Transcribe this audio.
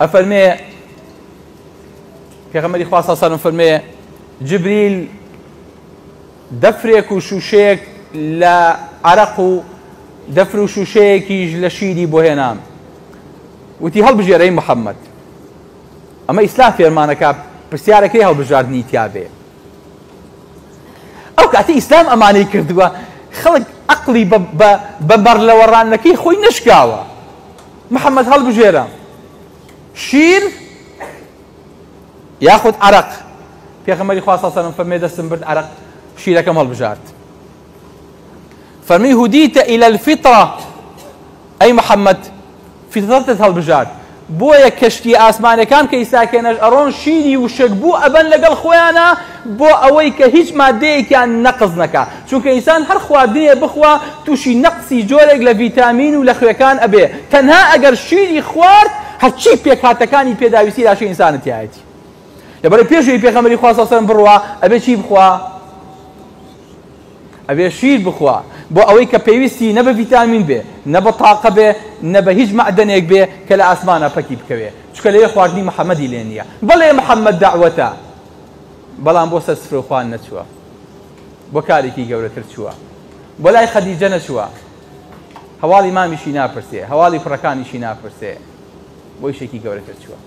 ئەفەرمێ پێغەمبەری خوا صلی الله فەرمێ جبریل دەفرێک و شوشەیەک لە عەرەق و دەفر و شوشەیەکیش لە شیری بۆ هێنام وتی هەڵبژێرەی محەممەد. ئەمە ئیسلام فێرمانەکە پرسیارەکەی هەڵبژاردنی تیابێ. ئەو کاتی ئیسلام ئەمانەی کردووە خەڵک عەقڵی بە بەڕلەوەڕانەکەی خۆی نەشکاوە. محەممەد هەڵبژێرە شیر یاخود عەرەق. پێغەمبەری خوا صلی الله علیه و سلم فەرمێ دەستم برد عەرەق شیرەکەم هەڵبژارد. فەرمی هدیتە الی الفطرە ئەی محەممەد فیتڕەتت هەڵبژارد بۆیە کەشتیە ئاسمانەکان کە ئیساکێنەش ئەڕۆن شیری وشک بوو ئەبەن لەگەڵ خۆیانا بۆ ئەوەی کە هیچ مادەیەکیان نەقس نەکا چونکە ئینسان هەر خواردنێ بخوا توشی نەقسی جۆرێک لە ڤیتامین و لە خوێکان ئەبێ تەنها ئەگەر شیری خوارد هەرچی پێکهاتەکانی پێداویستی لاشەی ئینسانە تیایەتی لەبەرئەوەی پێش ئەوەی پێغەمبەری خوا صلی اللە علیه و سلم بڕوا ئەبێ چی بخوا؟ ئەبێ شیر بخوا بۆ ئەوەی کە پێویستی نە بە ڤیتامین بێ نە بە تاقە بێ نە بە هیچ مەعدەنێک بێ کە لە ئاسمانە پەکی بکەوێ چونکە لەوێ خواردنی محەمەدی لێ نییە بەڵێ محەمەد دەعوەتە بەڵام بۆ سەر سفرە و خوان نەچووە بۆ کارێکی گەورەتر چووە بۆ لای خەدیجە نەچووە هەواڵی مامیشی ناپرسێ هەواڵی کوڕەکانیشی ناپرسێ بۆ ئیشێکی گەورەتر چووە.